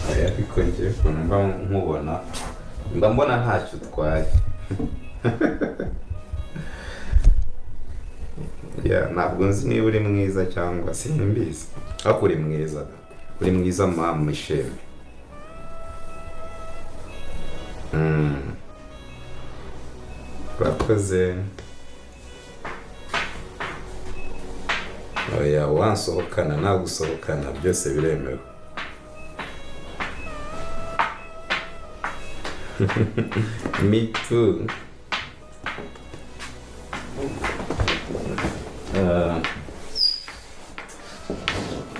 Oya, ariko njye ukuntu mba nkubona, mba mbona ntacyo utwaye. Yeah, ntabwo nzi niba uri mwiza cyangwa simbizi, ariko uri mwiza, uri mwiza mama ishimwe. Urakoze. Oya, wansohokana nagusohokana byose biremewe. Me too.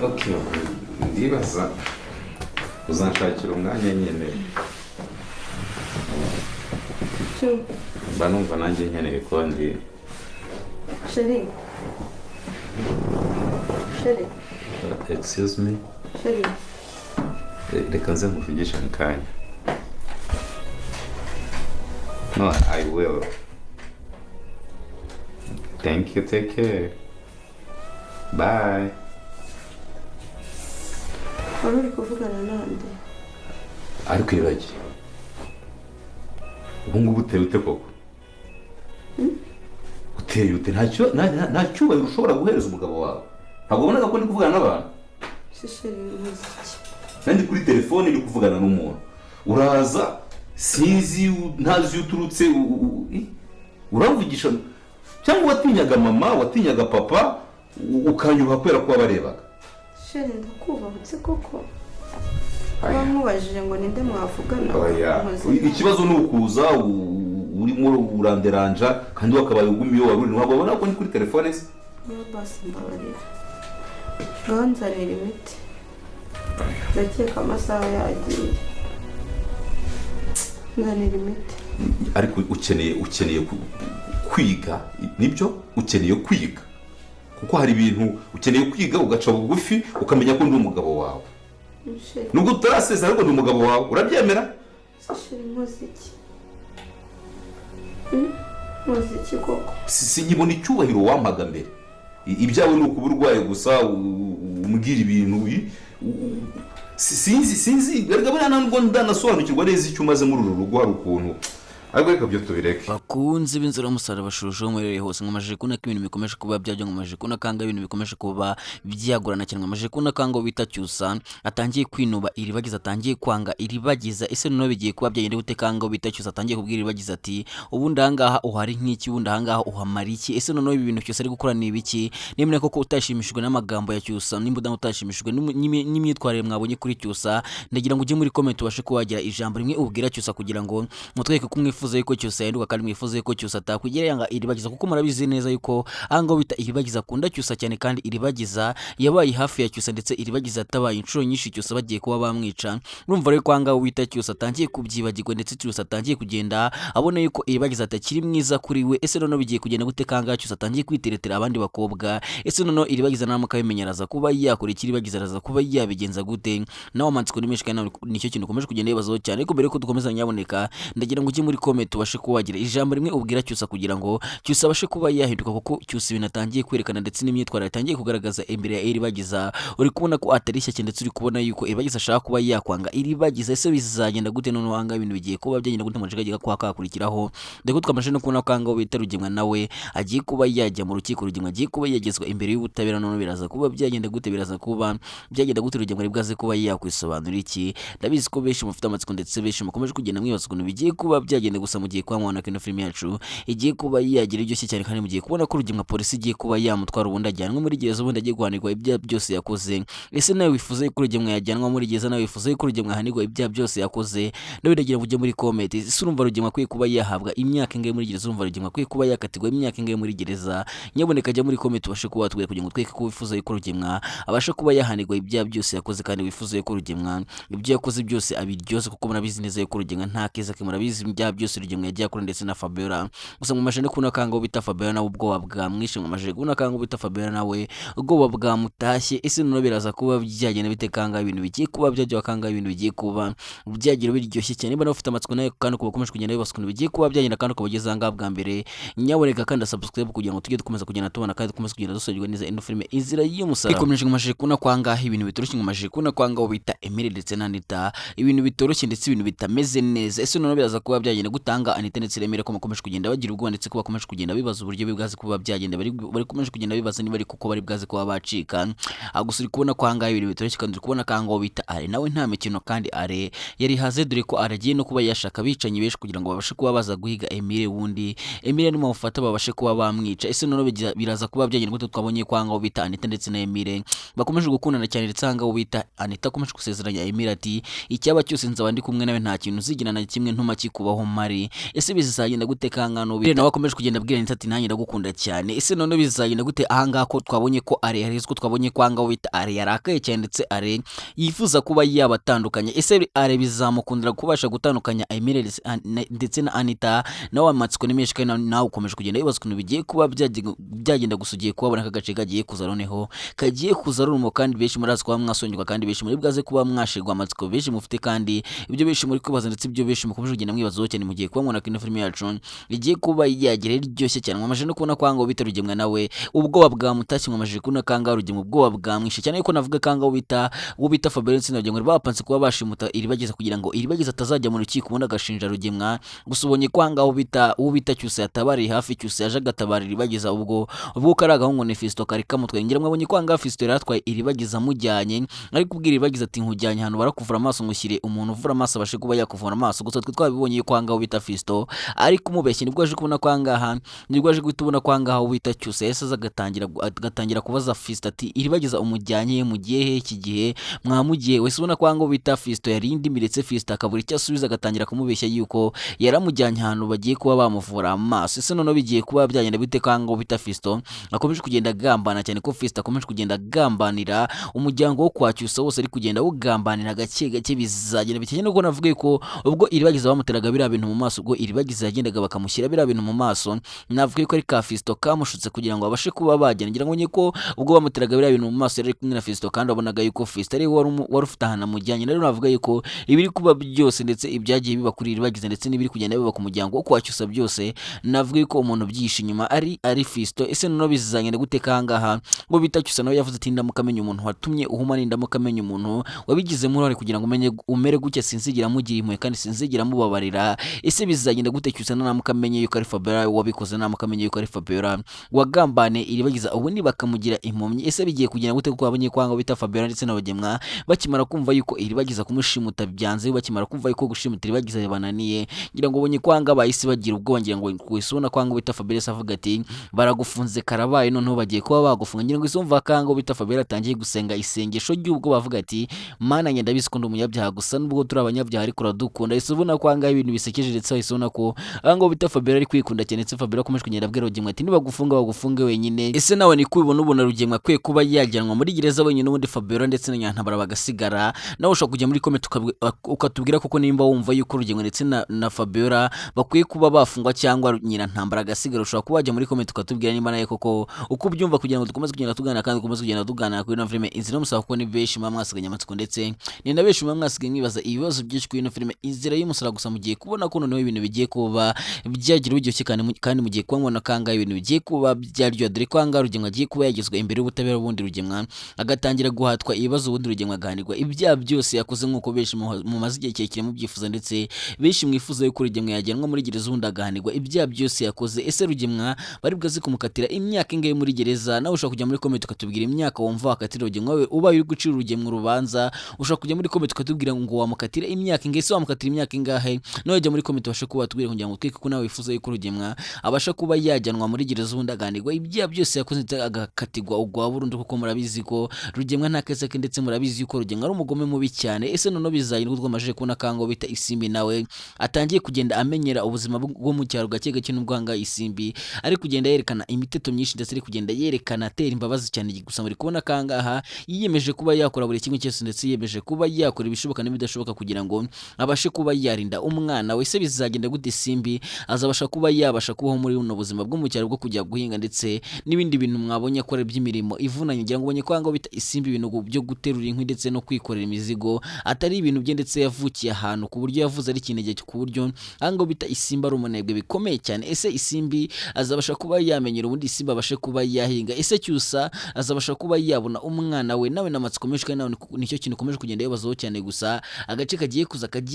Okay, ndibaza uzanshakira umwanya nyine, mba numva nanjye nkeneye kuba ndi. Chérie. Chérie. Excuse me. Chérie. Reka nze nkuvugishe mu kanya. No, I will. Thank you, take care. Bye. Wari uri kuvugana nande? Ariko iragiye ubu ngubu uteye ute koko? Uteye ute? Nta cyubahiro ushobora guhereza umugabo wawe. Ntabwo wabonaga ko ndi kuvugana n'abantu? Se chérie, nkoze iki? Nandi kuri telefone ndi kuvugana n'umuntu, uraza sinzi ntazi iyo uturutse, uramvugisha. Cyangwa watinyaga mama, watinyaga papa, ukanyuha kubera ko wabarebaga. Chérie, ndakubahutse koko. Kuba nkubajije ngo ninde mwavugana? Oya. Nkoze nabi. Ikibazo ni ukuza urimo uranderanja kandi wakabaye uguma iyo wari uri. Ntabwo wabona ko ndi kuri telefone se? Niba basi mbabarira. Ngaho nzanira imiti. Ndakeka amasaha yagiye. Nzanira imiti. Ariko ukeneye kwiga, nibyo, ukeneye kwiga kuko hari ibintu ukeneye kwiga, ugaca bugufi ukamenya ko ndi umugabo wawe. Chérie, nubwo tutarasezera ariko ndi umugabo wawe, urabyemera? Se chérie, nkoze iki? Nkoze iki koko? Sinkibona icyubahiro wampaga mbere. Ibyawe ni ukuba urwaye gusa, umbwira ibintu sinzi erega buriya ntabwo ndanasobanukirwa neza icyo umaze muri uru rugo. Hari ukuntu, ariko reka byo tubireke. Bakunze b'inzira y'umusaraba shusho muherereye hose, nkomeje kubona ko ibintu bikomeje kuba byajya, nkomeje kubona kanga ibintu bikomeje kuba byagorana cyane, nkomeje kubona kanga bita Cyusa atangiye kwinuba Iribagiza, atangiye kwanga Iribagiza. Ese noneho bigiye kuba byagenda gute kanga bita Cyusa atangiye kubwira Iribagiza ati ubundi ahangaha uhari nk'iki, ubundi ahangaha uhamara iki? Ese noneho ibi bintu Cyusa ari gukora ni ibiki? Nimba koko utashimishijwe n'amagambo ya Cyusa, nimba utashimishijwe n'imyitwarire mwabonye kuri Cyusa, ndagira ngo ujye muri comment ubashe kuba wagira ijambo rimwe ubwira Cyusa kugira ngo mutwereke ko mwifuza yuko Cyusa yahinduka, kandi mwifuza yuko Cyusa atakwigera yanga Iribagiza, kuko murabizi neza yuko ahangaho bita Iribagiza akunda Cyusa cyane, kandi Iribagiza yabaye hafi ya Cyusa, ndetse Iribagiza yatabaye inshuro nyinshi Cyusa bagiye kuba bamwica. Urumva rero ko ahangaho bita Cyusa atangiye kubyibagirwa, ndetse Cyusa atangiye kugenda abona yuko Iribagiza atakiri mwiza kuri we. Ese noneho bigiye kugenda gute kangaha Cyusa atangiye kwiteretera abandi bakobwa? Ese noneho Iribagiza naramuka abimenya araza kuba yakora iki? Iribagiza araza kuba yabigenza gute? Nawe amatsiko ni menshi, kandi nawe nicyo kintu ukomeje kugenda wibazaho cyane. Ariko mbere yuko dukomeza, nyaboneka ndagira ngo ujye muri comment ubashe kuba wagira ijambo rimwe ubwira Cyusa kugira ngo Cyusa abashe kuba yahinduka, kuko Cyusa ibintu atangiye kwerekana ndetse n'imyitwarire atangiye kugaragaza imbere ya Iribagiza, uri kubona ko atari shyashya, ndetse uri kubona yuko Iribagiza ashaka kuba yakwanga Iribagiza. Ese bizagenda gute noneho ahangaha? Ibintu bigiye kuba byagenda gute mu gace kagiye kuba kakurikiraho? Dore ko twamaze no kubona ko ahangaha bita Rugemwa nawe agiye kuba yajya mu rukiko, Rugemwa agiye kuba yagezwa imbere y'ubutabera. Noneho biraza kuba byagenda gute? Biraza kuba byagenda gute? Rugemwa ari bwaze kuba yakwisobanura iki? Ndabizi ko benshi mufite amatsiko, ndetse benshi mukomeje kugenda mwibaza ukuntu bigiye kuba byagenda. Gusa mugiye kuba mubona ko ino filime yacu igiye kuba yagira iryoshye cyane, kandi mugiye kubona ko Rugemwa polisi igiye kuba yamutwara, ubundi ajyanwe muri gereza, ubundi agiye guhanirwa ibyaha byose yakoze. Ese nawe wifuza yuko Rugemwa yajyanwa muri gereza? Nawe wifuza yuko Rugemwa ahanirwa ibyaha byose yakoze? Nawe ndagira ngo ujye muri comment. Ese urumva Rugemwa akwiye kuba yahabwa imyaka ingahe muri gereza? Urumva Rugemwa akwiye kuba yakatirwa imyaka ingahe muri gereza? Nyaboneka jya muri comment ubashe kuba watubwira kugira ngo twereke ko wifuza yuko Rugemwa abasha kuba yahanirwa ibyaha byose yakoze, kandi wifuza yuko Rugemwa ibyo yakoze byose abiryoze, kuko murabizi neza yuko Rugemwa nta keza ke, murabizi ibyaha byose byose Rugemwe yagiye akora ndetse na Fabiola. Gusa mu majene kubona kanga bita Fabiola nawe ubwoba bwamwishe, mu majene kubona kanga bita Fabiola nawe ubwoba bwamutashye. Ese noneho biraza kuba byagenda bite kanga ibintu bigiye kuba byajya kanga ibintu bigiye kuba byagira biryoshye cyane? Niba nawe ufite amatsiko nawe kandi ukaba ukomeje kugenda wibaza ukuntu bigiye kuba byagenda kandi ukaba ugeze aha ngaha bwa mbere, nyaboneka kandi subscribe kugira ngo tujye dukomeza kugenda tubona kandi dukomeze kugenda dusobanukirwa neza ino filime Inzira y'Umusaraba ikomeje. Nkomeje kubona kwa ngaha ibintu bitoroshye, nkomeje kubona kwa ngaho bita Emile ndetse na Anita ibintu bitoroshye ndetse ibintu bitameze neza. Ese noneho biraza kuba byagenda gutanga Anita ndetse na Emile ko bakomeje kugenda bagira ubwoba ndetse ko bakomeje kugenda bibaza uburyo bwaze kuba byagenda, bari komeje kugenda bibaza niba ari kuko bari bwaze kuba bacika. Gusa uri kubona ko ahangaha ibintu bitoroshye kandi uri kubona ko ahangaha bita Are nawe nta mikino, kandi Are yari haze, dore ko Are agiye no kuba yashaka abicanyi benshi kugira ngo babashe kuba baza guhiga Emile, wundi Emile nimamufata babashe kuba bamwica. Ese noneho biraza kuba byagenda gute? Twabonye ko ahangaha bita Anita ndetse na Emile bakomeje gukundana cyane, ndetse ahangaha bita Anita akomeje gusezeranya Emile ati icyaba cyose nzaba ndi kumwe nawe, nta kintu uzigira na kimwe ntuma kikubaho mari. Ese bizagenda gute kangano? Nawe akomeje kugenda abwira Anita ati nanjye ndagukunda cyane. Ese noneho bizagenda gute ahangaha ko twabonye ko Are yarizwe, twabonye ko ahangaha bita Are yarakaye cyane ndetse Are yifuza kuba yabatandukanya? Ese Are bizamukundira kubasha gutandukanya Emile ndetse na Anita? Nawe amatsiko ni menshi kandi nawe ukomeje kugenda wibaza ukuntu bigiye kuba byagenda. Gusa ugiye kuhabona aka gace kagiye kuza, noneho kagiye kuza rumo, kandi benshi murazi kuba mwasongerwa, kandi benshi muri bwaze kuba mwashirwa amatsiko benshi mufite, kandi ibyo benshi muri kwibaza ndetse ibyo benshi mukomeje kugenda mwibazaho cyane mugiye kuba mubona ko ino filime yacu igiye kuba yagira iryoshye cyane. Mwamaje no kubona ko ahangaha bita Rugemwa nawe ubwoba bwamutashye, mwamaje kubona ko ahangaha Rugemwa ubwoba bwamwishe cyane, yuko navuga ko ahangaha bita uwo bita Fabien ndetse na Rugemwa bapanze kuba bashimuta Iribagiza kugira ngo Iribagiza atazajya mu rukiko ubundi agashinja Rugemwa. Gusa ubonye ko ahangaha bita uwo bita Cyusa yatabariye hafi, Cyusa yaje agatabara Iribagiza ubwo kari agahungu ni Fiston kari kamutwaye. Ngira mwabonye ko ahangaha Fiston yari atwaye Iribagiza amujyanye, ari kubwira Iribagiza ati nkujyanye ahantu barakuvura amaso, ngushyire umuntu uvura amaso abashe kuba yakuvura amaso. Gusa twe twabibonye ko ahangaha bita Fiston ari kumubeshya. Nibwo aje kubona ko ahangaha, nibwo aje guhita ubona ko ahangaha bita Cyusa yahise aza agatangira kubaza Fiston ati Iribagiza umujyanye mugiye he iki gihe mwamugiye wese? Ubona ko ahangaha bita Fiston yari indimi ndetse Fiston akabura icyo asubiza, agatangira kumubeshya yuko yaramujyanye ahantu bagiye kuba bamuvura amaso. Ese noneho bigiye kuba byagenda bite ko ahangaha bita Fiston akomeje kugenda agambana cyane, ko Fiston akomeje kugenda agambanira umuryango wo kwa Cyusa wose, ari kugenda awugambanira gake gake? Bizagenda bikeye nuko navuga ko ubwo Iribagiza bamuteraga biriya bintu mu maso, ubwo Iribagiza yagendaga bakamushyira biriya bintu mu maso, navuga ko ari ka Fiston kamushutse kugira ngo babashe kuba bagenda. Ngira ngo nye ko ubwo bamuteraga biriya bintu mu maso yari ari kumwe na Fiston, kandi wabonaga yuko Fiston ari we wari ufite ahantu amujyanye. Rero navuga yuko ibiri kuba byose ndetse ibyagiye biba kuri Iribagiza ndetse n'ibiri kugenda biba ku muryango wo kwa Cyusa byose, navuga yuko umuntu ubyihishe inyuma ari Fiston. Ese noneho bizagenda gute kangaha ngo bita Cyusa nawe yavuze ati ndamuka amenya umuntu watumye uhuma, nindamuka amenya umuntu wabigizemo uruhare kugira ngo umenye umere gutya, sinzigera mugira impuhwe kandi sinzigera mubabarira. Ese bizagenda gute Cyusa naramuka amenye yuko ari Fabiola wabikoze, naramuka amenye yuko ari Fabiola wagambane Iribagiza ubundi bakamugira impumyi? Ese bigiye kugenda gute kuko abonye kwanga bita Fabiola ndetse na Bagemwa bakimara kumva yuko Iribagiza kumushimuta byanze, bakimara kumva yuko gushimuta Iribagiza bibananiye, ngira ngo ubonye kwanga bahise bagira ubwoba. Ngira ngo ubona kwanga bita Fabiola avuga ati baragufunze karabaye, noneho bagiye kuba bagufunga. Ngira ngo isumva kanga bita Fabiola atangiye gusenga isengesho ry'ubwo bavuga ati Mana njye ndabizi ko ndi umunyabyaha, gusa nubwo turi abanyabyaha ariko uradukunda. Ese ubona ko ahangaha ibintu bisekeje, ndetse wahise ubona ko ahangaha bita Fabiola ari kwikunda cyane, ndetse Fabiola akomeje kugenda abwira Rugemwa ati nibagufunga bagufunge wenyine. Ese nawe niko ubibona? Ubona Rugemwa akwiye kuba yajyanwa muri gereza wenyine, ubundi Fabiola ndetse na Nyantabara bagasigara? Nawe ushobora kujya muri comment ukatubwira koko nimba wumva yuko Rugemwa ndetse na Fabiola bakwiye kuba bafungwa cyangwa Nyirantambara agasigara. Ushobora kuba wajya muri comment ukatubwira nimba nawe koko uko ubyumva, kugira ngo dukomeze kugenda tuganira kandi dukomeze kugenda tuganira kuri ino filime Inzira y'Umusaraba, kuko ni benshi muba mwasiganye amatsiko ndetse ni na benshi muba mwasigaye mwibaza ibibazo byinshi kuri ino filime Inzira y'Umusaraba. Gusa mugiye kubona ko noneho ibintu bigiye kuba byagira uburyoshye kandi mugiye kuba mubona kangahe ibintu bigiye kuba byaryoha, dore ko ahangaha Rugemwa agiye kuba yagezwa imbere y'ubutabera, ubundi Rugemwa agatangira guhatwa ibibazo, ubundi Rugemwa agahanirwa ibyaha byose yakoze nk'uko benshi mumaze igihe kirekire mubyifuza, ndetse benshi mwifuza yuko Rugemwa yajyanwa muri gereza ubundi agahanirwa ibyaha byose yakoze. Ese Rugemwa bari bwaze kumukatira imyaka ingahe muri gereza? Nawe ushobora kujya muri comment ukatubwira imyaka wumva wakatira Rugemwa. Wowe ubaye uri gucira Rugemwa urubanza, ushobora kujya muri comment ukatubwira ngo wamukatira imyaka ingahe? Ese wamukatira imyaka ingahe? Nawe jya muri comment ubashe kuba watubwira kugira ngo twike ko nawe wifuza yuko Rugemwa abasha kuba yajyanwa muri gereza ubundi agahanirwa ibyaha byose yakoze ndetse agakatirwa ugwa burundu, kuko murabizi ko Rugemwa nta keza ke, ndetse murabizi yuko Rugemwa ari umugome mubi cyane. Ese noneho bizagenda gute twamaze kubona kango bita Isimbi nawe atangiye kugenda amenyera ubuzima bwo mu cyaro gake gake, n'ubwo ahangaha Isimbi ari kugenda yerekana imiteto myinshi ndetse ari kugenda yerekana atera imbabazi cyane. Gusa muri kubona kangaha yiyemeje kuba yakora buri kimwe cyose, ndetse yiyemeje kuba yakora ibishoboka n'ibidashoboka kugira ngo abashe kuba yarinda umwana we. Ese bizagenda gute? Isimbi azabasha kuba yabasha kubaho muri buno buzima bwo mu cyaro bwo kujya guhinga ndetse n'ibindi bintu mwabonye akora by'imirimo ivunanye? Ngira ngo ubonye ko ahangaha bita Isimbi ibintu byo guterura inkwi ndetse no kwikorera imizigo atari ibintu bye, ndetse yavukiye ahantu ku buryo yavuze ari ikinege, ku buryo ahangaha bita Isimbi ari umunebwe bikomeye cyane. Ese Isimbi azabasha kuba yamenyera ubundi Isimbi abashe kuba yahinga? Ese Cyusa azabasha kuba yabona umwana we? Nawe n'amatsiko menshi, kandi nawe nicyo kintu ukomeje kugenda wibazaho cyane. Gusa agace kagiye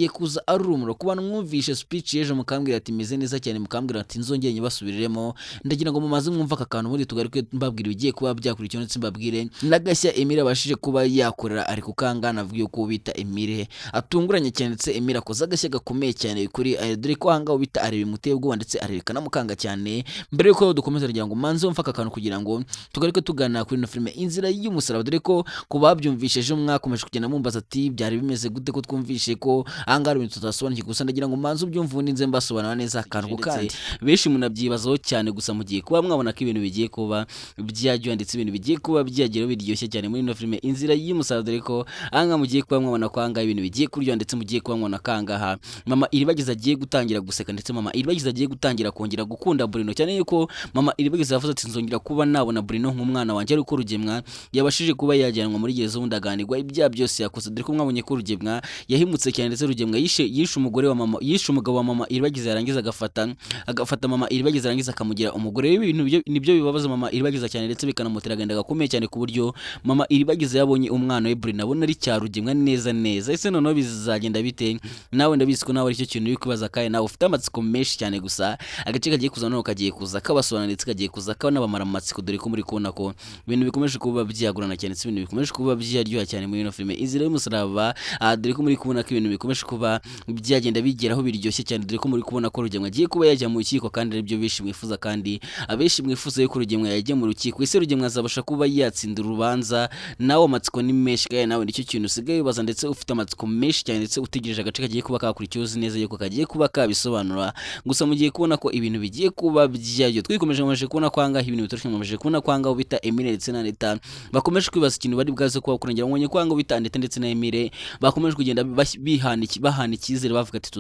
kuza ari urumuri. Kuba mwumvishe speech y'ejo mukambwira ati meze neza cyane, mukambwira ati nzongere nyibasubiriremo, ndagira ngo mumaze mwumva aka kantu, ubundi tugaruke mbabwira ibigiye kuba byakurikiyeho, ndetse mbabwire n'agashya Emile abashije kuba yakorera. Ari kukangana avuga yuko bita Emile atunguranye cyane, ndetse Emile akoze agashya gakomeye cyane kuri dore ko ahangaha bita areba bimuteye ubwoba, ndetse areba bikanamukanga cyane. Mbere yuko dukomeza, kugira ngo manze wumve aka kantu kugira ngo tugaruke tuganira kuri ino filime Inzira y'Umusaraba, dore ko ku babyumvishe ejo mwakomeje kugenda mumbaza ati byari bimeze gute, ko twumvishe ko ahangaha hari ibintu tutasobanukiwe. Gusa ndagira ngo manze ubyumve, ubundi nze mbasobanura neza akantu ku kandi. Benshi munabyibazaho cyane, gusa mugiye kuba mwabona ko ibintu bigiye kuba byaryoha, ndetse ibintu bigiye kuba byageraho biryoshye cyane muri ino filime Inzira y'Umusaraba, dore ko ahangaha mugiye kuba mwabona ko ahangaha ibintu bigiye kuryoha, ndetse mugiye kuba mwabona ko ahangaha mama Iribagiza agiye gutangira guseka, ndetse mama Iribagiza agiye gutangira kongera gukunda Bruno, cyane yuko mama Iribagiza yavuze ati nzongera kuba nabona Bruno nk'umwana wanjye, ariko Rugemwa yabashije kuba yajyanwa muri gereza, ubundi aganirwa ibyaha byose yakoze, dore ko mwabonye ko Rugemwa yahimutse cyane, ndetse Rugemwa yishe umugore wa mama, yishe umugabo wa mama Iribagiza, yarangiza agafata mama Iribagiza, yarangiza akamugira umugore. Ibintu nibyo bibabaza mama Iribagiza cyane, ndetse bikanamutera agahinda gakomeye cyane, ku buryo mama Iribagiza yabonye umwana we Bruno abona ari cya Rugemwa neza neza. Ese noneho bizagenda bite? Nawe ndabizi ko nawe aricyo kintu uri kwibaza, kandi nawe ufite amatsiko menshi cyane. Gusa agace kagiye kuza noneho kagiye kuza kabasobanura, ndetse kagiye kuza kanabamara mu matsiko, dore ko muri kubona ko ibintu bikomeje kuba byagurana cyane, ndetse ibintu bikomeje kuba byaryoha cyane muri ino filime Inzira y'Umusaraba. Dore ko muri kubona ko ibintu bikomeje kuba byagenda bigeraho biryoshye cyane, dore ko muri kubona ko Rugemwa agiye kuba yajya mu rukiko, kandi aribyo benshi mwifuza, kandi abenshi mwifuza yuko Rugemwa yajya mu rukiko. Ese Rugemwa azabasha kuba yatsinda urubanza? Nawe amatsiko ni menshi, kandi nawe nicyo kintu usigaye wibaza, ndetse ufite amatsiko menshi cyane, ndetse utegereje agace kagiye kuba kakurikiyeho, uzi neza yuko kagiye kuba kabisobanura. Gusa mugiye kubona ko ibintu bigiye kuba byaryo. Twikomeje mumaze kubona ko ahangaha ibintu bitoroshye, mumaze kubona ko ahangaha bita Emile ndetse na Anita bakomeje kwibaza ikintu bari bwaze kuba kurengera. Mubonye ko ahangaha bita Anita ndetse na Emile bakomeje kugenda bahana icyizere, bavuga ati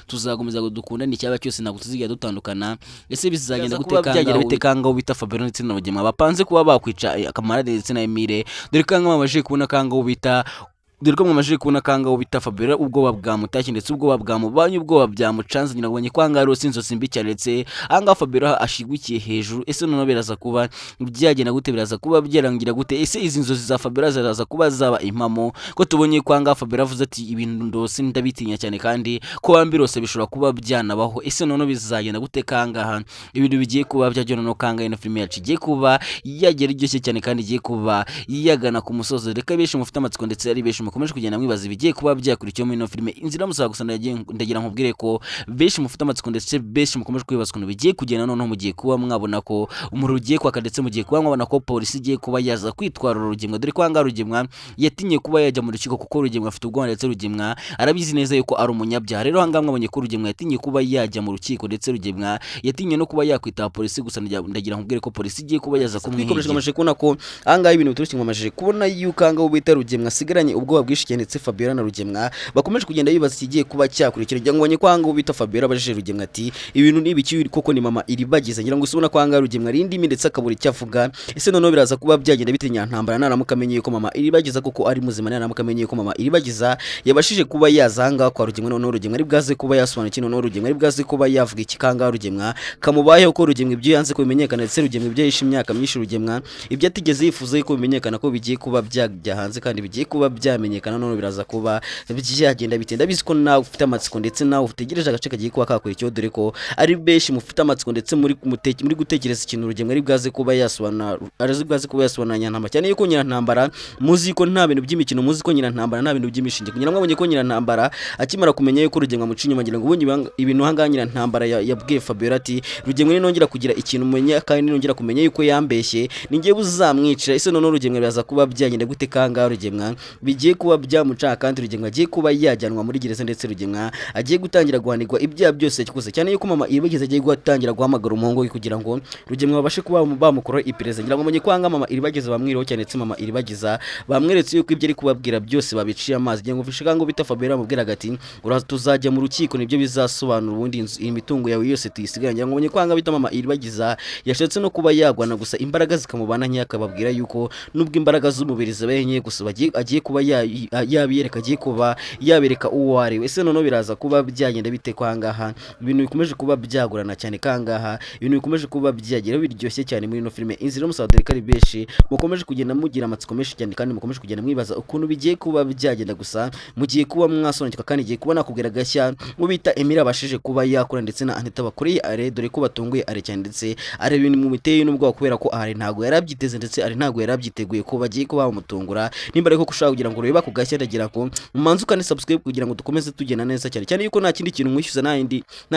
tuzakomeza dukundane icyaba cyose, ntabwo tuzigera dutandukana. Ese bizagenda gute? Byagera bite kangaho bita Fabiola ndetse na Rugema bapanze kuba bakwica Kamarade ndetse na Emile? Dore ko mwamajije kubona kangaho bita Fabiola ubwoba bwamutashye, ndetse ubwoba bwamubanye, ubwoba byamucanze. Ngira ngo ko ahangaha rwose inzozi mbi cyane, ndetse ahangaha Fabiola ashigukiye hejuru. Ese noneho biraza kuba byagenda gute? Biraza kuba byarangira gute? Ese izi nzozi za Fabiola ziraza kuba zaba impamo? Ko tubonye ko ahangaha Fabiola avuze ati ibintu ndose ndabitinya cyane, kandi ko wambirose bishobora kuba byanabaho. Ese noneho bizagenda gute kangaha ibintu bigiye kuba byagenda? Noneho kangaha ino filime yacu igiye kuba yagera iryoshye cyane, kandi igiye kuba yagana ku musozo. Reka benshi mufite amatsiko, ndetse ari benshi mukomeje kugenda mwibaza ibigiye kuba byakurikiyeho muri ino filime Inzira y'Umusaraba. Gusa ndagira nkubwire ko benshi mufite amatsiko, ndetse benshi mukomeje kwibaza ukuntu bigiye kugenda, noneho mugiye kuba mwabona ko umuriro ugiye kwaka, ndetse mugiye kuba mwabona ko polisi igiye kuba yaza kwitwara Rugemwa, dore ko ahangaha Rugemwa yatinye kuba yajya mu rukiko, kuko Rugemwa afite ubwoba, ndetse Rugemwa arabizi neza yuko ari umunyabyaha. Rero ahangaha mwabonye ko Rugemwa yatinye kuba yajya mu rukiko, ndetse Rugemwa yatinye no kuba yakwitaba polisi. Gusa ndagira nkubwire ko polisi igiye kuba yaza kumwihingira. Twikomeje kubona ko ahangaha ibintu bitoroshye, mwamajije kubona yuko ahangaha bita Rugemwa asigaranye ubwoba bwinshi cyane, ndetse Fabiola na Rugemwa bakomeje kugenda bibaza ikigiye kuba cyakurikira. Ngira ngo ubonye ko ahangaha bita Fabiola abajije Rugemwa ati ibintu ni ibiki koko, ni mama Iribagiza? Ngira ngo usubona ko ahangaha Rugemwa ari indimi, ndetse akabura icyo avuga. Ese noneho biraza kuba byagenda bite Nyantambara naramuka amenye yuko mama Iribagiza koko ari muzima, naramuka amenye yuko mama Iribagiza yabashije kuba yaza ahangaha kwa Rugemwa? Noneho Rugemwa ari bwaze kuba yasobanura iki? Noneho Rugemwa ari bwaze kuba yavuga iki kangaha Rugemwa kamubayeho, ko Rugemwa ibyo yanze ko bimenyekana, ndetse Rugemwa ibyo yishe imyaka myinshi, Rugemwa ibyo atigeze yifuza yuko bimenyekana, ko bigiye kuba byajya hanze kandi bigiye kuba byamenyekana? Noneho biraza kuba byagenda bite? Ndabizi ko nawe ufite amatsiko, ndetse nawe utegereje agace kagiye kuba kakurikiyeho, dore ko ari benshi mufite amatsiko, ndetse muri gutekereza ikintu Rugemwa ari bwaze kuba yasobanura, ari bwaze kuba yasobanura Nyantambara, cyane yuko Nyirantambara muzi ko nta bintu by'imikino, muzi ko Nyirantambara nta bintu by'imishinge. Kugira ngo mwabonye ko Nyirantambara akimara kumenya yuko Rugemwa amuca inyuma, ngira ngo ubundi ibintu ahangaha Nyirantambara yabwiye Fabiola ati Rugemwa ninongera kugira ikintu umenya, kandi ninongera kumenya yuko yambeshye, ni njyewe uzamwicira. Ese noneho Rugemwa biraza kuba byagenda gute kangaha Rugemwa bigiye kuba byamuca, kandi Rugemwa agiye kuba yajyanwa muri gereza, ndetse Rugemwa agiye gutangira guhanirwa ibyaha byose yakoze, cyane yuko mama Iribagiza agiye gutangira guhamagara umuhungu we kugira ngo Rugemwa babashe kuba bamukora iperereza. Ngira ngo mumenye ko ahangaha mama Iribagiza bamwiriho cyane, ndetse mama Iribagiza bamweretse yuko ibyo ari kubabwira byose babiciye amazi. Ngira ngo mfishe ngo bita Fabiola amubwiraga ati: "Uraza tuzajya mu rukiko, nibyo bizasobanura ubundi inzu, imitungo yawe yose tuyisigaranye." Ngira ngo mumenye ko ahangaha bita mama Iribagiza yashatse no kuba yagwana, gusa imbaraga zikamubana nke, akababwira yuko nubwo imbaraga z'umubiri zibaye nke, gusa agiye kuba yabiyereka, agiye kuba yabereka uwo ari we. Ese noneho biraza kuba byagenda bite ko ahangaha ibintu bikomeje kuba byagorana cyane, kangaha ibintu bikomeje kuba byagera biryoshye cyane muri ino filime Inzira y'Umusaraba, dore ko ari benshi mukomeje kugenda mugira amatsiko menshi cyane, kandi mukomeje kugenda mwibaza ukuntu bigiye kuba byagenda. Gusa mugiye kuba mwasobanukirwa, kandi igiye kuba nakubwira gashya mu bita Emile abashije kuba yakora ndetse na Anita bakoreye Are, dore ko batunguye Are cyane, ndetse Are ibintu mu biteye n'ubwoba, kubera ko Are ntabwo yarabyiteze, ndetse Are ntabwo yarabyiteguye ko bagiye kuba bamutungura. Nimba ariko ushaka kugira ngo urebe ako gashya, ndagira ngo mumanze ukane subscribe kugira ngo dukomeze tugenda neza cyane cyane, yuko nta kindi kintu mwishyuza, nta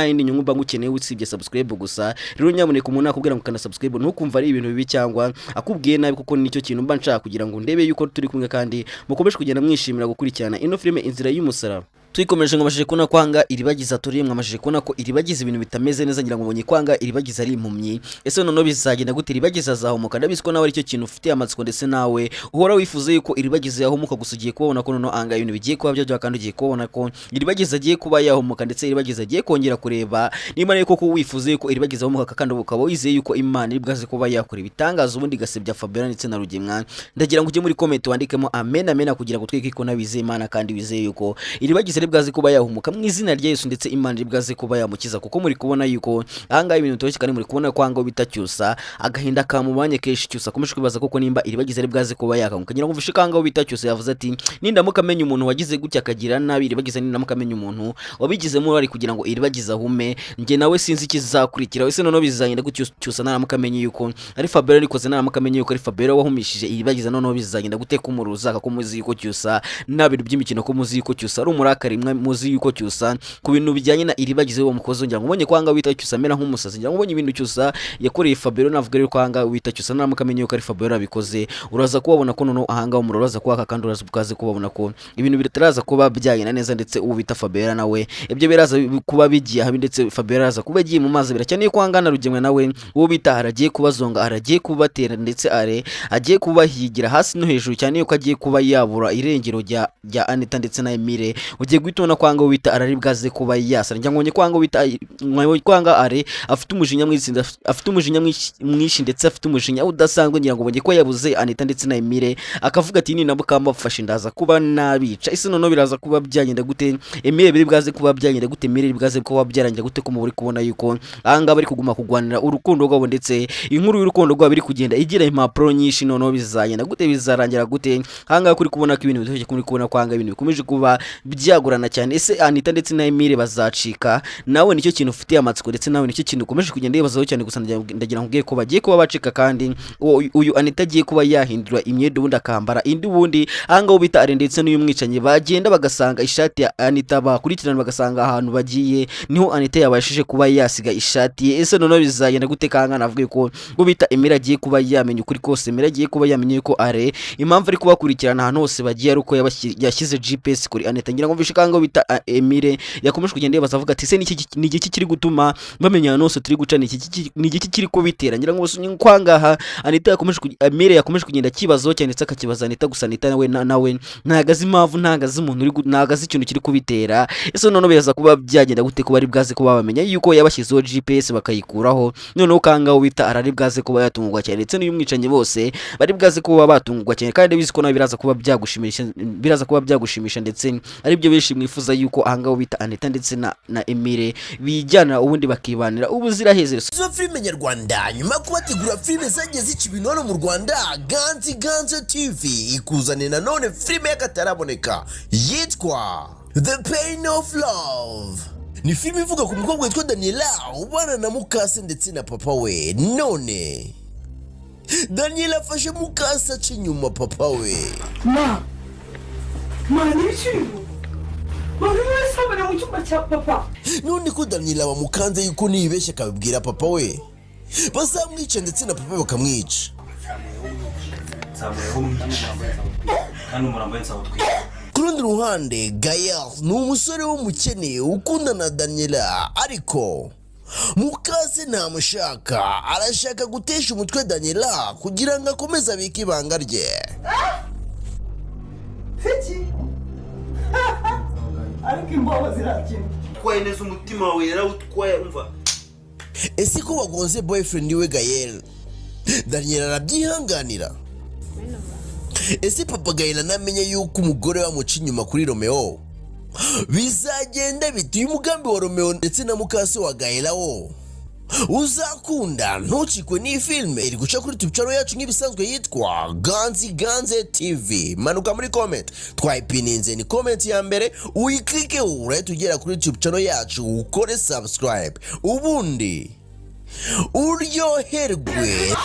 yindi nyungu mba ngukeneye usibye subscribe gusa. Rero nyamuneka, umuntu nakubwira ngo ukanda subscribe, ntukumva ari ibintu bibi cyangwa akubwiye nabi, kuko nicyo kintu mba nshaka kugira ngo ndebe yuko turi kumwe, kandi mukomeje kugenda mwishimira gukurikirana ino filime Inzira y'Umusaraba. Tuyikomeje, ngo kubona kwanga Iribagiza turi, mwamashije kubona ko Iribagiza ibintu bitameze neza. Ngira ngo mubonye kwanga Iribagiza ari impumyi. Ese noneho bizagenda gute? Iribagiza azahumuka? Ndabizi ko nawe aricyo kintu ufitiye amatsiko, ndetse nawe uhora wifuza yuko Iribagiza yahumuka. Gusa ugiye kubona ko noneho anga ibintu bigiye kuba byaryoha, kandi ugiye kubona ko Iribagiza agiye kuba yahumuka, ndetse Iribagiza agiye kongera kureba. Niba rero koko wifuza yuko Iribagiza ahumuka, kandi ukaba wizeye yuko Imana iri bwaze kuba yakora ibitangaza, ubundi igasebya Fabiola ndetse na Rugemwa, ndagira ngo ujye muri comment wandikemo amen, amen, kugira ngo tweke ko nawe wizeye Imana, kandi wizeye yuko Iribagiza iri bwaze kuba yahumuka mu izina rya Yesu, ndetse Imana iri bwaze kuba yamukiza, kuko muri kubona yuko ahangaha ibintu bitoroshye, kandi muri kubona ko ahangaha bita Cyusa agahinda kamubanye kenshi. Cyusa akomeje kwibaza koko nimba Iribagiza ari bwaze kuba yakanguka. Ngira ngo mvishe ko ahangaha bita Cyusa yavuze ati: "Nindamuka amenya umuntu wagize gutya akagira nabi Iribagiza, nindamuka amenya umuntu wabigizemo uruhare kugira ngo Iribagiza ahume, njye nawe sinzi ikizakurikira." Ese noneho bizagenda gutyo Cyusa naramuka amenye yuko ari Fabiola arikoze, naramuka amenye yuko ari Fabiola wahumishije Iribagiza, noneho bizagenda gute? Ko umuruzaka, ko muzi yuko Cyusa nta bintu by'imikino, ko muzi yuko Cyusa ari umurakari, mwe muzi yuko Cyusa ku bintu bijyanye na Iribagiza uwo mukozi. Ngira ngo ubonye ko ahangaha wita Cyusa amera nk'umusazi. Ngira ngo ubonye ibintu Cyusa yakoreye Fabiola. Navuga rero ko ahangaha wita Cyusa naramuka amenye yuko ari Fabiola abikoze, uraza kubabona ko noneho ahangaha umuriro uraza kwaka, kandi uraza ukaze kubabona ko ibintu bitaraza kuba byagenda neza, ndetse uwo bita Fabiola nawe ibyo biraza kuba bigiye habi, ndetse Fabiola araza kuba agiye mu mazi abira, cyane ko ahangaha na Rugemwe nawe uwo bita aragiye kubazonga, aragiye kubatera, ndetse are agiye kubahigira hasi no hejuru, cyane yuko agiye kuba yabura irengero rya Anita ndetse na Emile. Ugiye guhita ubona ko ahangaha wita arari bwaze kuba yasara. Ngira ngo ko ahangaha wita ko ahangaha are afite umujinya mwinshi, afite umujinya mwinshi, ndetse afite umujinya udasanzwe. Ngira ngo ubonye ko yabuze Anita ndetse na Emile, akavuga ati: "Ninamuka bafashe ndaza kuba nabica." Ese noneho biraza kuba byagenda gute? Emile biri bwaze kuba byagenda gute? Emile biri bwaze kuba byarangira gute? Ko muri kubona yuko ahangaha bari kuguma kugwanira urukundo rwabo, ndetse inkuru y'urukundo rwabo iri kugenda igira impapuro nyinshi. Noneho bizagenda gute? Bizarangira gute? Ahangaha kuri kubona ko ibintu bitoroshye, kuri kubona ko ahangaha ibintu bikomeje kuba byagorana cyane. Ese Anita ndetse na Emile bazacika? Nawe nicyo kintu ufitiye amatsiko, ndetse nawe nicyo kintu ukomeje kugenda wibazaho cyane. Gusa ndagira ngo ko bagiye kuba bacika, kandi uyu Anita agiye kuba yahindura imyenda, ubundi akambara indi. Ubundi ahangaha bita Are ndetse n'uyu mwicanyi bagenda bagasanga ishati ya Anita, bakurikirana bagasanga ahantu bagiye niho Anita yabashije kuba yasiga ishati ye. Ese noneho bizagenda gute? Kangana avuga ko ngo bita Emile agiye kuba yamenya ukuri kose. Emile agiye kuba yamenye ko Are impamvu ari kubakurikirana ahantu hose bagiye ari uko yashyize GPS kuri Anita. Ngira ngo mvishe kango bita Emile yakomeje kugenda yibaza avuga ati: "Ese ni igiki kiri gutuma bamenya ahantu hose turi guca? Ni igiki kiri kubitera?" Ngira ngo kwangaha Anita yakomeje Emile yakomeje kugenda akibazaho cyane, ndetse akakibaza Anita. Gusa Anita nawe nawe ntago azi impamvu, ntago azi umuntu uri ntago azi ikintu kiri kubitera. Ese noneho biraza kuba byagenda gute kuba ari bwaze kuba bamenya yuko yabashyizeho GPS bakayikuraho? Noneho kangaho bita arari bwaze kuba yatungurwa cyane, ndetse n'uyu mwicanyi bose bari bwaze kuba batungurwa cyane, kandi bizi ko nawe biraza kuba byagushimisha, biraza kuba byagushimisha, ndetse aribyo benshi mwifuza yuko ahangaho bita Anita ndetse na Emile bijyana, ubundi bakibanira ubuziraherezo. Izo filime nyarwanda, nyuma yo kubategura filime zagiye zica ibintu hano mu Rwanda, Ganzi Ganza TV ikuzaniye nanone filime y'akataraboneka yitwa The Pain of Love. Ni filime ivuga ku mukobwa witwa Daniela ubana na mukase ndetse na papa we. None Daniela afashe mukase aca inyuma papa we. Ma, ma, n'ibiciro buri wese abona mu cyumba cya papa. None ko Daniela bamukanze yuko nibeshya akabibwira papa we bazamwica, ndetse na papa we bakamwica. Nzamuyeho mwica, kandi umurambo we nzawutwika. Ku rundi ruhande, Gael ni umusore w'umukene ukundana na Daniela, ariko mukase ntamushaka. Arashaka gutesha umutwe Daniela kugira ngo akomeze abike ibanga rye. Fiki, ariko imbobo zirakina. Utwaye neza, umutima wawe yarawutwaye, umva. Ese ko bagonze boyfriend we Gael, Daniela arabyihanganira? Ese papa Gael anamenye yuko umugore we amuca inyuma kuri Romeo, bizagenda bite? Uyu mugambi wa Romeo ndetse na mukase wa Gael wo uzakunda? Ntucikwe n'iyi filime iri guca kuri YouTube channel yacu nk'ibisanzwe yitwa Ganzi Ganze TV. Manuka muri comment, twayipininze, ni comment ya mbere, uyikilikeho urahita ugera kuri YouTube channel yacu, ukore subscribe, ubundi uryoherwe.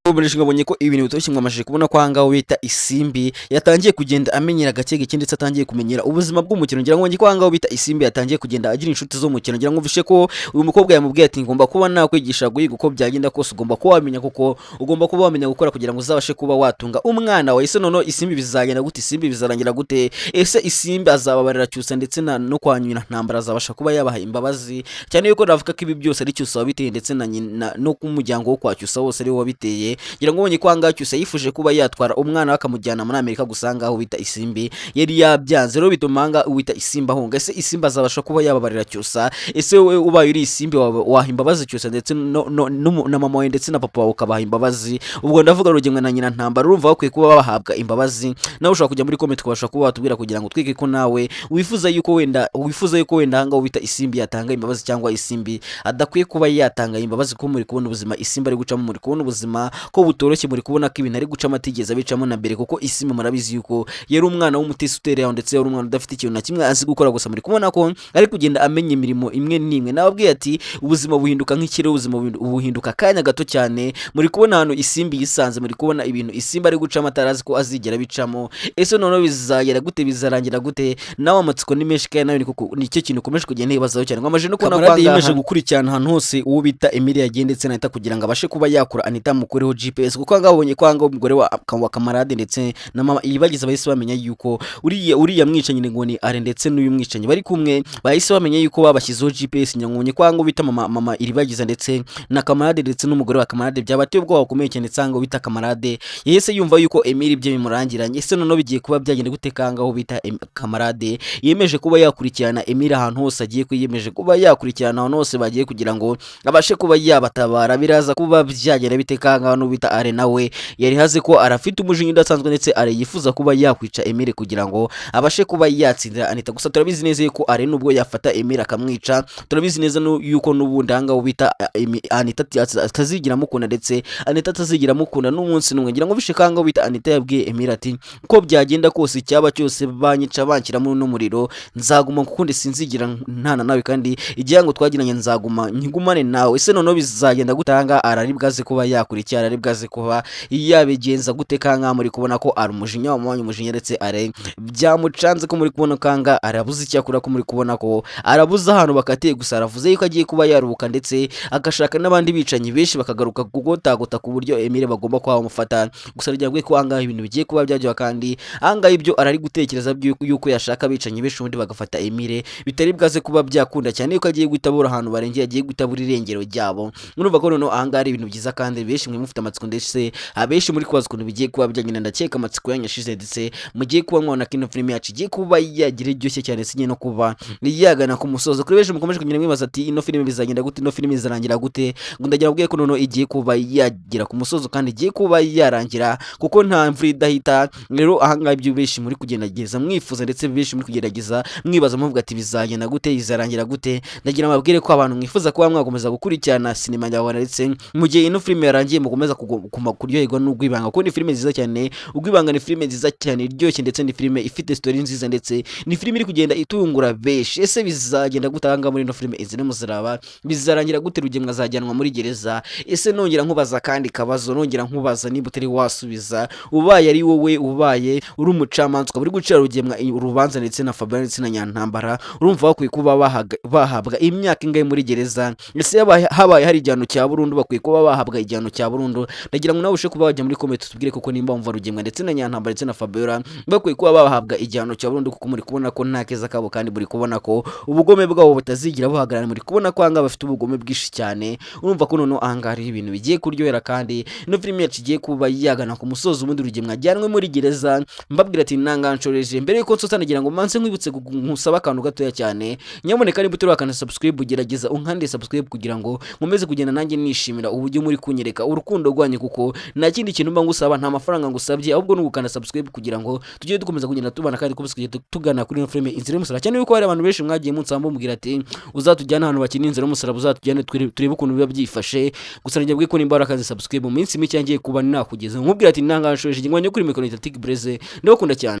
Uburishinga abonye ko ibintu bitoroshye, ngo amashije kubona ko ahangaha bita Isimbi yatangiye kugenda amenyera gake gake, ndetse atangiye kumenyera ubuzima bw'umukino. Ngira ngo ko ahangaha bita Isimbi yatangiye kugenda agira inshuti zo mu mukino. Ngira ngo mvishe ko uyu mukobwa yamubwiye ati: "Ngomba kuba nakwigisha guhiga, uko byagenda kose ugomba kuba wamenya, kuko ugomba kuba wamenya gukora kugira ngo uzabashe kuba watunga umwana wawe." Ese noneho Isimbi bizagenda gute? Isimbi bizarangira gute? Ese Isimbi azababarira Cyusa ndetse na no kwa nyina Ntambara, azabasha kuba yabaha imbabazi? Cyane yuko navuga ko ibi byose ari Cyusa wabiteye, ndetse na nyina no ku muryango wo kwa Cyusa wose ari we wabiteye. Ngira ngo ubonye ko ahangaha Cyusa yifuje kuba yatwara umwana we akamujyana muri Amerika, gusa ahangaha wita Isimbi yari yabyanze, rero bituma ahangaha uwita Isimbi ahunga. Ese Isimbi azabasha kuba yababarira Cyusa? Ese wowe ubaye uri Isimbi, waha imbabazi Cyusa ndetse na mama wawe ndetse na papa wawe, ukabaha imbabazi? Ubwo ndavuga Rugemwe na nyina Ntambara. Urumva bakwiye kuba bahabwa imbabazi? Nawe ushobora kujya muri comment, ukabasha kuba watubwira kugira ngo twike ko nawe wifuza yuko wenda ahangaha wita Isimbi yatanga imbabazi cyangwa Isimbi adakwiye kuba yatanga imbabazi, kuko muri kubona ubuzima Isimbi ari gucamo, muri kubona ubuzima ko butoroshye, muri kubona ko ibintu ari gucamo atigeze abicamo na mbere, kuko Isimbi murabizi yuko yari umwana w'umutesi utereye aho, ndetse yari umwana udafite ikintu na kimwe azi gukora. Gusa muri kubona ko ari kugenda amenya imirimo imwe n'imwe. Nababwiye ati ubuzima buhinduka nk'ikirere, ubuzima buhinduka akanya gato cyane. Muri kubona ahantu Isimbi yisanze, muri kubona ibintu Isimbi ari gucamo atarazi ko azigera abicamo. Ese noneho bizagera gute? Bizarangira gute? Nawe amatsiko ni menshi, kandi nawe nicyo kintu ukomeje kugenda yibazaho cyane. Ngo amaje no kubona ko Kamarade yemeje gukurikirana ahantu hose uwo bita Emile yagiye ndetse na Anita, kugira ngo abashe kuba yakura Anita amukureho GPS, kuko ahangaha babonye ko ahangaha umugore wa Kamarade ndetse na mama Ibagize bahise bamenya yuko uriya mwicanyi ngo ni Are ndetse n'uyu mwicanyi bari kumwe, bahise bamenya yuko babashyizeho GPS. Nyamwonye ko ahangaha bita mama Iribagiza ndetse na Kamarade ndetse n'umugore wa Kamarade byabateye ubwoba bukomeye cyane, ndetse ahangaha bita Kamarade yahise yumva yuko Emile ibye bimurangiranye. Ese noneho bigiye kuba byagenda gute? Kangaho bita Kamarade yemeje kuba yakurikirana Emile ahantu hose agiye, yiyemeje kuba yakurikirana ahantu hose bagiye kugira ngo abashe kuba yabatabara. Biraza kuba byagenda bite? Kangaho n'ubita Are nawe yari hazi ko arafite umujinya udasanzwe, ndetse Are yifuza kuba yakwica Emile kugira ngo abashe kuba yatsindira Anita. Gusa turabizi neza yuko Are nubwo yafata Emile akamwica, turabizi neza yuko n'ubundi ahangaha bita Anita atazigira amukunda, ndetse Anita atazigira amukunda n'umunsi n'umwe. Ngira ngo bishe kangaho bita Anita yabwiye Emile ati: "Uko byagenda kose, icyaba cyose, banyica banshyiramo n'umuriro, nzaguma kukundi, sinzigira ntana nawe, kandi igihango twagiranye nzaguma nkigumane nawe." Ese noneho bizagenda gutanga? Arari bwaze kuba yakurikira, arari bwaze kuba yabigenza gute? Kanka muri kubona ko ari umujinya wamubanye umujinya, ndetse are byamucanze, ko muri kubona kanga arabuze icyo akora, ko muri kubona ko arabuze ahantu bakatiye. Gusa aravuze yuko agiye kuba yaruhuka, ndetse agashaka n'abandi bicanyi benshi bakagaruka kugotagota ku buryo Emile bagomba kuba bamufata. Gusa ryaguye ko ahangaha ibintu bigiye kuba byaryoha, kandi ahangaha ibyo arari gutekereza yuko yashaka abicanyi benshi ubundi bagafata Emile bitari bwaze kuba byakunda, cyane yuko agiye guhita abura ahantu barengeye, agiye guhita abura irengero ryabo. Murumva ko noneho ahangaha ari ibintu byiza, kandi benshi mwe mufite amatsiko, ndetse abenshi muri kubaza ukuntu bigiye kuba byagenda. Ndakeka amatsiko yanyu yashize, ndetse mugiye kuba mwabona ko ino filime yacu igiye kuba yagira iryoshye cyane, sinye no kuba yagana ku musozo. Kuri benshi mukomeje kugenda mwibaza ati: "Ino filime bizagenda gute? Ino filime izarangira gute?" Ngo ndagira mbwiye ko noneho igiye kuba yagera ku musozo, kandi igiye kuba yarangira, kuko nta mvura idahita. Rero ahangaha ibyo benshi muri kugerageza mwifuza, ndetse benshi muri kugerageza mwibaza muvuga ati: "Bizagenda gute? Izarangira gute?" Ndagira mbabwire ko abantu mwifuza kuba mwakomeza gukurikirana sinema nyarwanda, ndetse mu gihe ino filime yarangiye mukomeza kuryoherwa n'Urwibanga, kuko ni filime nziza cyane. Urwibanga ni filime nziza cyane iryoshye, ndetse ni filime ifite story nziza, ndetse ni filime iri kugenda itungura benshi. Ese bizagenda gute ahangaha muri ino filime Inzira y'Umusaraba? Bizarangira gute? Rugemwe azajyanwa muri gereza? Ese nongera nkubaza kandi kabazo, nongera nkubaza niba utari wasubiza, ubaye ari wowe, ubaye uri umucamanza, ukaba uri gucira Rugemwa urubanza ndetse na Fabien ndetse na Nyantambara, urumva bakwiye kuba bahabwa imyaka ingahe muri gereza? Ese habaye hari igihano cya burundu, bakwiye kuba bahabwa igihano cya burundu? burundu. Ndagira ngo nawe ushe kuba wajya muri comment tubwire koko nimba wumva Rugemwa ndetse na Nyantambara ndetse na Fabiola bakwiye kuba bahabwa igihano cya burundu, kuko muri kubona ko nta keza kabo, kandi muri kubona ko ubugome bwabo butazigira buhagarara. Muri kubona ko ahangaha bafite ubugome bwinshi cyane. Urumva ko noneho ahangaha hariho ibintu bigiye kuryohera, kandi ino filime yacu igiye kuba yagana ku musozo, ubundi Rugemwa ajyanwe muri gereza. Mbabwira ati ntanganshoreje. Mbere yuko nsoza, nagira ngo manse nkwibutse nkusaba akantu gatoya cyane. Nyamuneka niba utarakanda subscribe, gerageza unkande subscribe kugira ngo nkomeze kugenda nanjye nishimira uburyo muri kunyereka urukundo rwanyu, kuko nta kindi kintu mba ngusaba, nta mafaranga ngusabye, ahubwo ni ugukanda subscribe kugira ngo tujye dukomeza kugenda tubana kandi dukomeze kugenda tugana kuri ino filime Inzira y'Umusaraba, cyane yuko hari abantu benshi mwagiye munsaba, mubwira ati uzatujyane ahantu bakina Inzira y'Umusaraba, uzatujyane turebe ukuntu biba byifashe. Gusa njye ko nimba warakaze subscribe, mu minsi mike ngiye kuba nakugeza. Nkubwira ati ntanganshoje ngwanye kuri mikoro Tik Breze, ndabakunda cyane.